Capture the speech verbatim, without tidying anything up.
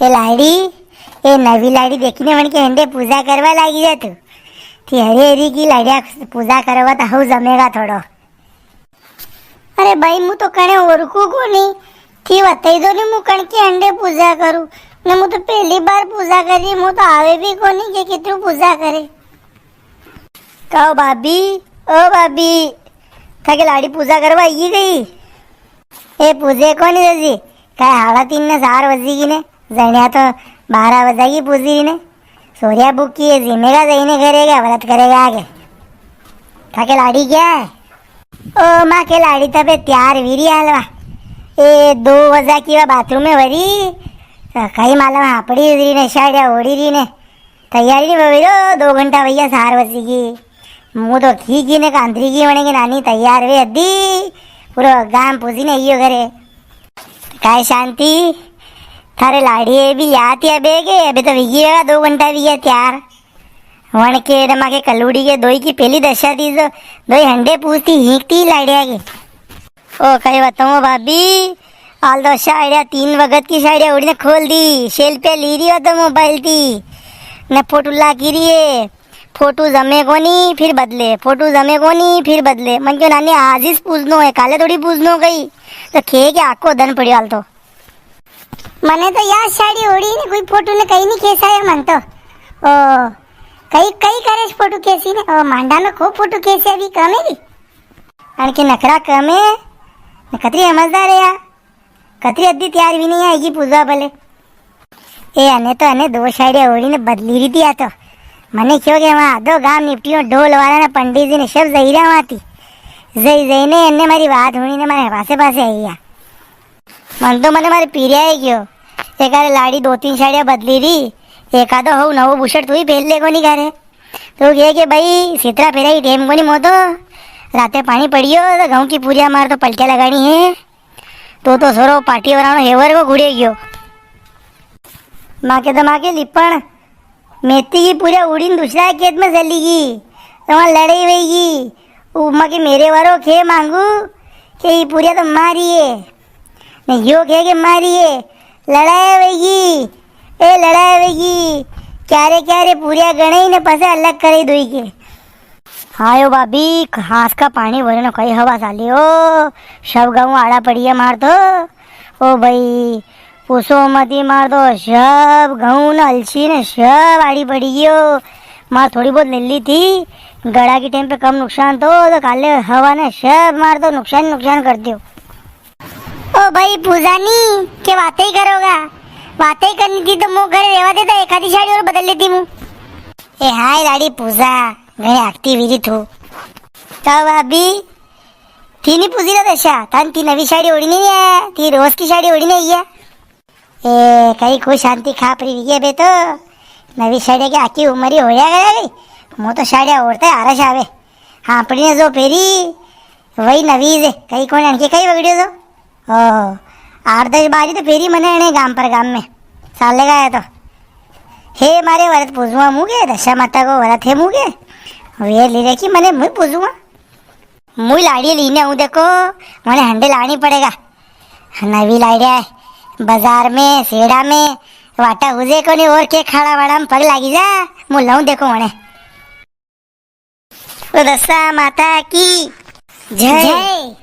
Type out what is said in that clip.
ए लाड़ी, ए नवी लाड़ी देखी ने वणके हंडे पूजा करवा लागी जा तू। थी हरी हरी की लाड़िया पूजा करवा तो हऊ जमेगा थोड़ो। अरे भाई, मु तो कणे ओरखू कोनी, थी बताई दो नी, मु कण के हंडे पूजा करूँ। ने मु तो पहली बार पूजा करी, मु तो आवे भी कोनी के कितरू पूजा करे। कहो भाभी, ओ भाभी, थाके लाड़ी पूजा करवा आई गई? ए पूजे कोनी जी, काय हाड़ा तीन ने चार बजी की ने, जणिया तो बारह बजा की पूजी ने। सोरिया बुकी है, जिमेगा जईने करेगा, व्रत करेगा आगे। थाके लाड़ी क्या है? ओ माँ के लाड़ी तबे तैयार वीरी हालवा। ए दो बजा की वा बाथरूम में वरी, कई मालूम हापड़ी री ने, साड़िया ओढ़ी री ने। तैयारी नी वई रो, दो घंटा वैया चार बजी की। मु तो खी की ने कांदरी की वणे के नानी तैयार वे अद्दी, पूरो गाम पूजी ने आयो घरे। काय शांति, थारे लाड़िए भी याद या बेगे, अबे तो विगी वेगा दो घंटा भी है तैयार। वण के रमा के कलूड़ी के दोई की पहली दशा थी, जो दोई हंडे पूजती हीकती लाड़िया के। ओ कई बताऊं भाभी, आल तो साड़िया तीन वगत की साड़िया ओढ़ी ने खोल दी, सेल्फिया ली री हो तो मोबाइल थी, ने फोटो लागी री है। फोटो जमे कोनी फिर बदले, फोटो जमे कोनी फिर बदले। मन क्यों नानी आज ही पूजनो है, काले थोड़ी पूजनो कई। तो खे के आको दन पड़ियो हाल तो। मने तो या साड़ी ओढ़ी ने कोई फोटो ने कई नी खेसाया मन तो। ओ, कई, कई करे फोटो खेसी ने। ओ, मांडा में खूब फोटो खेसी अभी कम है भी। अणके नखरा कम है, ने कतरी समझदार है या। कतरी अद्दी तैयार भी नी आएगी पूजवा भले। ए, अने तो अने दो साड़िया ओढ़ी ने बदली री थी या तो। मने क्यों के वहाँ आधो गाम निपटियो, ढोल वाला ने पंडित जी ने सब जई रहा वहाँ थी। जई जई ने अने मारी बात हुणी ने मारे पासे पासे आई गया। मन तो मने मारे पीरिया है क्यों। एक आरे लाड़ी दो तीन साड़िया बदली री, एक आधो हो नवो बुशर्ट तू ही पहन ले कोनी करे। तो कहे के भाई, सितरा फेरा ही टेम कोनी मो तो। राते पानी पड़ियो, तो गहूं की पूरिया मार तो पलटिया लगानी है। तो, तो सोरो पार्टी वराणो हेवर को घुड़े गयो। माँ के तो माँ के लिपण, मेथी की पूरिया उड़ीन दूसरा खेत में चली गई, तो वहाँ लड़ाई वही गई। उ माँ के मेरे वारो खे मांगू, के ये पूरिया तो मारी है। ने यो कहे के मारी है, लड़ाई वेगी, ए लड़ाई वेगी, क्यारे क्यारे पूरिया गणे ही ने पसे अलग करे दोई के। हाँ यो भाभी, घास का पानी भरे न कई हवा चाले हो, सब गहूं आड़ा पड़ी है मार तो। ओ भाई, पूछो मती मार तो, सब गहूं न अलसी ने सब आड़ी पड़ी गयो। मार थोड़ी बहुत ले ली थी, गड़ा की टाइम पे कम नुकसान तो, तो काले हवा ने सब मार तो नुकसान, नुकसान कर दियो। ओ भाई पूजा नी, के बातें ही करोगा? बातें ही करनी थी तो मो घरे रेवा देता, एक आधी साड़ी और बदल लेती मु। ए हाय लाड़ी पूजा, घरे आखती वीरी थू। तो भाभी, थी नी पूजी रहा दशा, तान थी नवी साड़ी ओढ़ी नी है, थी रोज की साड़ी ओढ़ी नी है। ए, कई कोई शांति खापरी वी है बे तो, नवी साड़ी के आखी उमर ही होया गया रे। मो तो साड़िया ओढ़ते आरस आवे। हाँ, अपनी ने जो पेरी, वही नवी है, कई कोई अनके कई बगड़ियो तो। ओ, आठ दस बारी तो फेरी मने अणे गाम पर गाम में। साले गया तो। हे मारे व्रत पूजवा मुगे, दशा माता को व्रत है मुगे। वे ले रखी मने मुई पूजवा। मुई लाड़ी लीने आऊं देखो, मने हंडे लानी पड़ेगा। नवी लाड़ी है, बाजार में, सेड़ा में, वाटा हुजे कोनी और के खाड़ा वाड़ा में पग लागी जा, मु लाऊं देखो मने। तो दशा माता की जय। जय।